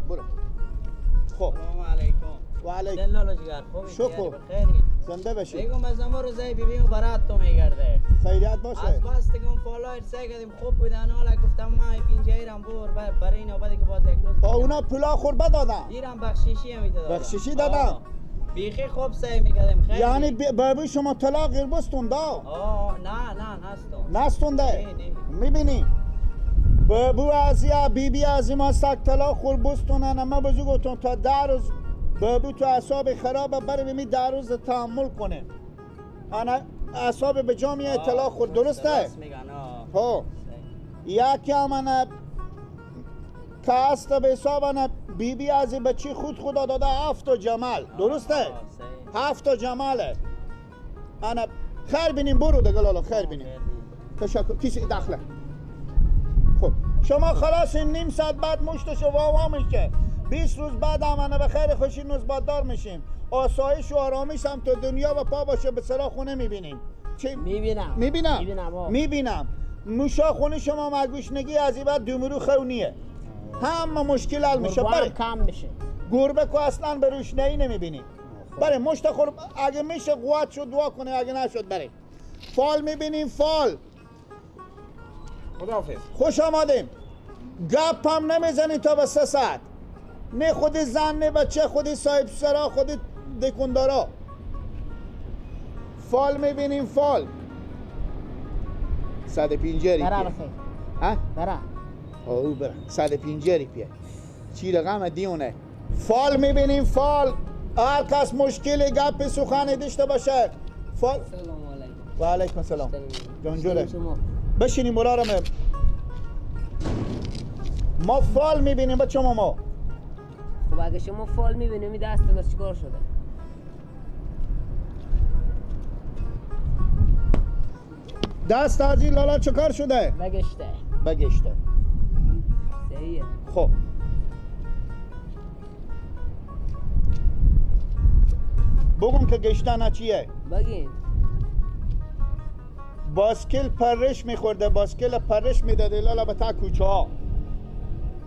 برو. خب سلام علیکم. و علیکم. دلالو جگر خوبی؟ شکر. بخیری. زنده باشی. بگم از امو روزای بیبیمو برات تو میگرده. خیریت باشه. از بس دیگه فالوور سعی کردیم خوب بودن، حالا گفتم ما پینجایرم بور برای این نوبت که باز یک روز. اونا پولا خور بدادم. ایران بخششی هم میدادم. بخششی دادم. بیخی خوب سعی میکردیم خیلی. یعنی بابی شما طلاق گربستون دا؟ آه نه نه نستون. نستونده؟ میبینی؟ بابو از یا بیبی از ما سک طلاق خور بستونن، اما بزرگ گفتم تا 10 روز بابو تو اعصاب خرابه برای می 10 روز تحمل کنه. انا اعصاب به جا میاد طلاق خور، درسته؟ خب یکی هم انا که هست به حساب انا بیبی از بچی خود خدا داده 7 تا جمال، درسته؟ 7 تا جماله. انا خیر بینیم برو دیگه لالا، خیر بینیم. تشکر. کسی داخله. خب شما خلاص نیم ساعت بعد مشتشو واوا میشه. 20 روز بعد هم انا به خیر خوشی نوزباددار میشیم. آسایش و آرامش هم تو دنیا و پا باشه به سرا خونه میبینیم. چی؟ میبینم. میبینم. میبینم. موشا خونه شما مگوشنگی از این بعد دومرو خونیه. همه مشکل حل میشه. گربه کم میشه. گربه که اصلا به روشنایی نمیبینی. بله مشت خور اگه میشه قوت شد دعا کنه، اگه نشد بره. فال میبینیم فال. خداحافظ. خوش آمدیم. گپ هم نمیزنی تا به 3 ساعت. نه خودی زن نه بچه، خودی صاحب سرا، خودی دکوندارا. فال میبینیم فال. 150 ریپیه. برا بخیر. ها؟ برا. او برا 150 ریپیه. چی رقم دیونه. فال میبینیم فال. هر کس مشکل گپ سخنی داشته باشه. فال. سلام علیکم. و علیکم السلام. جان جوره. بشینیم برارم. ما فال میبینیم بچه ما. خب اگه شما فال میبینیم این دست من چیکار شده؟ دست از این لالا چیکار شده؟ بگشته. بگشته. صحیحه. خب بگم که گشتن چیه؟ بگین. باسکل پرش میخورده، باسکل پرش میداده لالا به تا کوچه ها.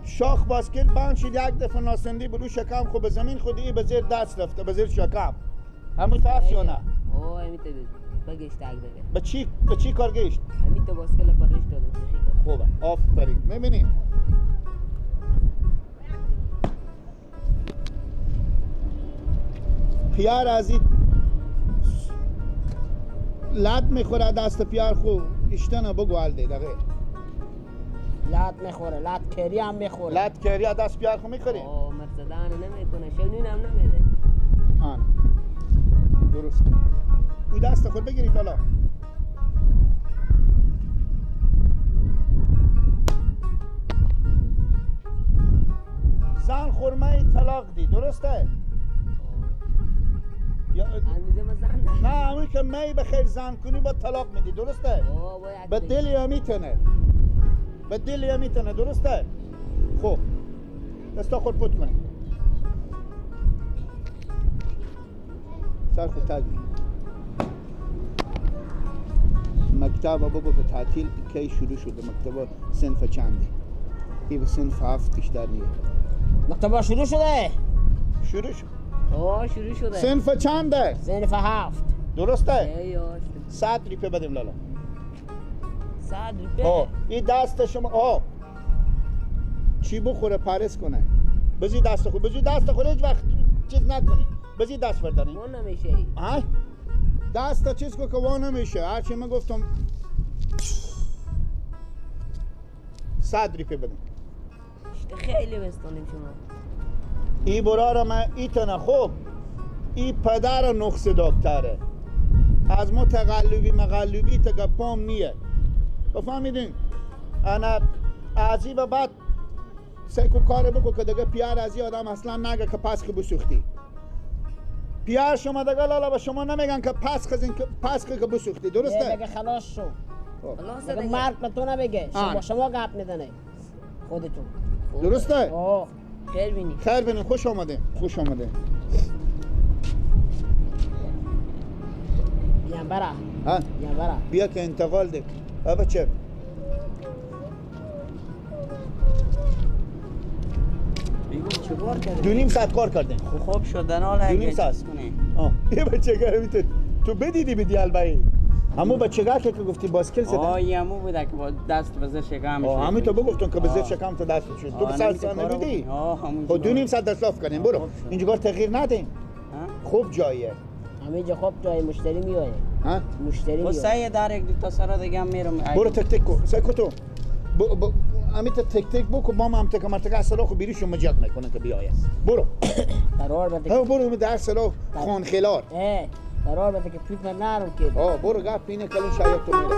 شاخ باسکل بند شد یک دفعه ناسندی برو شکم خو به زمین خودی ای به زیر دست رفته، به زیر شکم. همون تاس یا نه؟ اوه همین تا بگشت دیگه. به چی کار گشت؟ همین تا باسکل پرش دادم. خوبه آفرین. میبینیم پیار از این لط میخوره دست پیار خو اشتنه بگو الده دقیق لط میخوره، لط کری هم میخوره. لط کری دست پیار خو میخوری؟ آه مرزدان نمیکنه، شنین هم نمیده. آن درست. او دست خود بگیرید بالا. زن خورمه طلاق دی، درسته؟ نه همون که می به خیر زن کنی با طلاق میدی، درسته؟ به دل یا میتونه، به دل یا میتونه، درسته؟ خب دستا خود پت کنی سر خود تاج مکتب بگو که تعطیل کی شروع شده؟ مکتب صنف چنده؟ این به صنف 7 بیشتر نیه. مکتب شروع شده؟ شروع شد. آه شروع شده. صنف چنده؟ صنف 7. درسته؟ 100 ریپه بدیم لالا. 100 ریپه؟ آه این دست شما. آه چی بخوره پرس کنه. بزی دست خود، بزی دست خود هیچ وقت چیز نکنی. بزی دست برداری. وا نمیشه. ها؟ دست چیز کو که وا نمیشه. هرچی من گفتم 100 ریپه بدیم. خیلی بستانیم شما. ای برارم من ایتنه. خب ای پدر نقص دکتره از ما تقلبی مقلبی تا گپام نیه، بفهمیدین؟ انا از این به بعد سیکو کار بکن که دیگه پیار از این آدم اصلا نگه که پس که بسوختی. پیار شما دیگه لالا به شما نمیگن که پس خزین که پس که بسوختی، درسته؟ دیگه خلاص شو. خلاص دیگه مرد به تو نمیگه، شما گپ میزنه خودتون، درسته؟ خیر بینی. خیر بینی. خوش آمده. خوش آمده. بیام برا. ها؟ بیام برا. بیا که انتقال ده. بچه. بگو چیکار کردیم؟ 2.5 ساعت کار کردیم. خوب شدن حالا 2.5 ساعت. یه بچه گرمی تو بدیدی بدی البایی. همو بچگاه که گفتی باسکل زدن. آه یمو بوده که با دست بزر شکم شد. همین تو بگفتم که بزر شکم تو دست شد. تو به سال نبودی؟ خب 2.5 ساعت دست صاف کنیم برو. اینجا تغییر ندیم. خوب جاییه. همینجا خوب جای مشتری میایه. ها؟ مشتری میایه. خب سعی در یک دو تا سرا دیگه هم میرم. برو تک تک کو. سعی کو تو. همین تک تک بکو با ما هم تک مرتک سرا خو بیریشو مجد میکنن که بیایه. برو. قرار بده. برو در سرا خان خلار. قرار بده که پیپ من نرم که. برو گپ اینه کلون شاید تو میره.